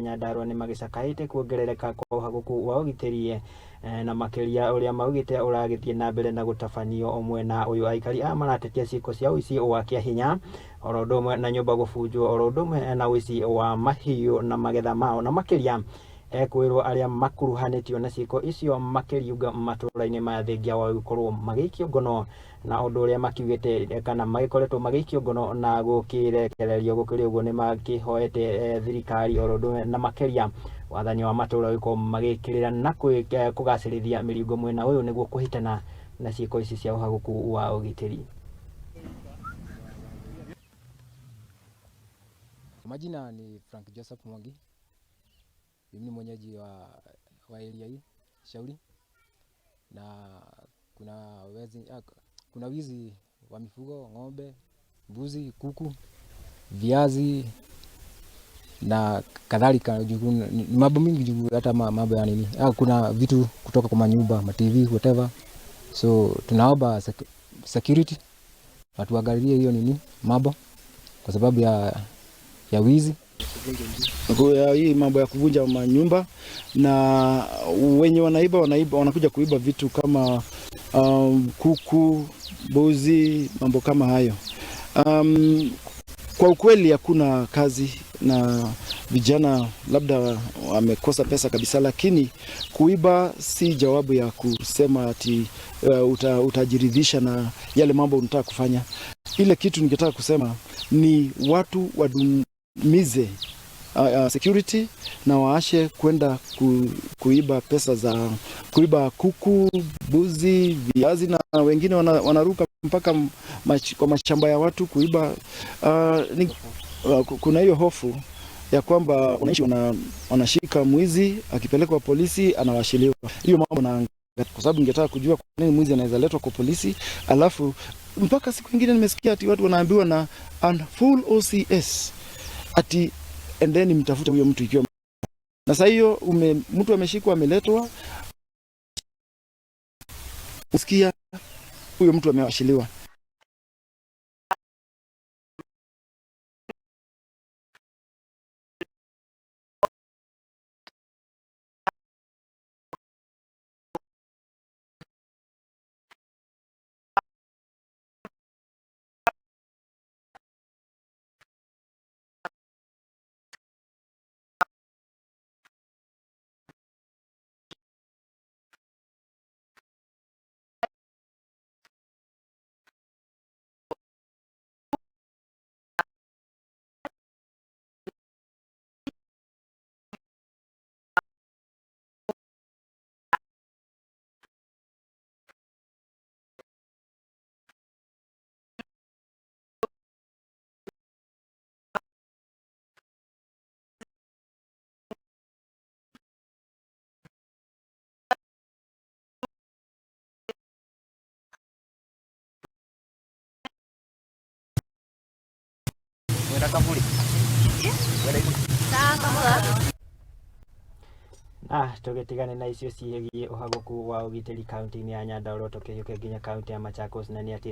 ya Nyandarua nĩ magĩcakaĩte kuongerereka kwa ũhagũku wa ũgitĩri na makĩria ũrĩa maugĩte ũragĩthiĩ na mbere na gũtabanio mwena ũyũ. Aikari aya maratetia ciĩko cia ũici wa kĩahinya oro ũndũ ũmwe na nyũmba gũbunjwo oro ũndũ ũmwe na ũici wa mahiũ na magetha mao, na makĩria ekwĩrwo arĩa makuruhanĩtio na ciĩko icio makĩriunga matũũra-inĩ maya thengia wa gũkorwo magĩikio ngono na ũndũ ũrĩa makiugĩte kana magĩkoretwo magĩikio ngono na gũkĩrekererio. Gũkĩrĩ ũguo nĩ makĩhoete thirikari oro ũndũ ũmwe na makĩria wathani wa matũũra gũkorwo magĩkĩrĩra na kũgacĩrithia mĩringo mwena ũyũ nĩguo kũhĩtana na ciĩko ici cia ũhagũku wa ũgitĩri. Majina ni Frank Joseph Mwangi. Mimi ni mwenyeji wa area hii Shauri, na kuna wizi wa mifugo, ng'ombe, mbuzi, kuku, viazi na kadhalika. Ni mambo mingi juu hata mambo ya nini, kuna vitu kutoka kwa manyumba, ma TV, whatever. So tunaomba security watuangalilie hiyo nini mambo kwa sababu ya wizi. Kwa hii mambo ya kuvunja manyumba, na wenye wanaiba wanakuja kuiba vitu kama kuku, mbuzi, mambo kama hayo. Kwa ukweli hakuna kazi na vijana labda wamekosa pesa kabisa, lakini kuiba si jawabu ya kusema ati utajiridhisha na yale mambo unataka kufanya. Ile kitu ningetaka kusema ni watu wadumize security na waashe kwenda kuiba pesa za kuiba kuku, mbuzi, viazi, na wengine wanaruka mpaka kwa mashamba ya watu kuiba. Kuna hiyo hofu ya kwamba wananchi wanashika mwizi, akipelekwa polisi anawashiliwa. Hiyo mambo na kwa sababu ningetaka kujua kwa nini mwizi anaweza letwa kwa polisi, alafu mpaka siku nyingine nimesikia ati watu wanaambiwa na full OCS ati endeni mtafute huyo mtu ikiwa. Na sasa hiyo mtu ameshikwa ameletwa, usikia huyo mtu amewashiliwa. Na tũgĩtigane na icio ciĩgiĩ ũhagũku wa ũgitĩri kaunti-inĩ ya Nyandarua, tũkĩhiũke nginya kaunti ya Machakos, na nĩ atĩ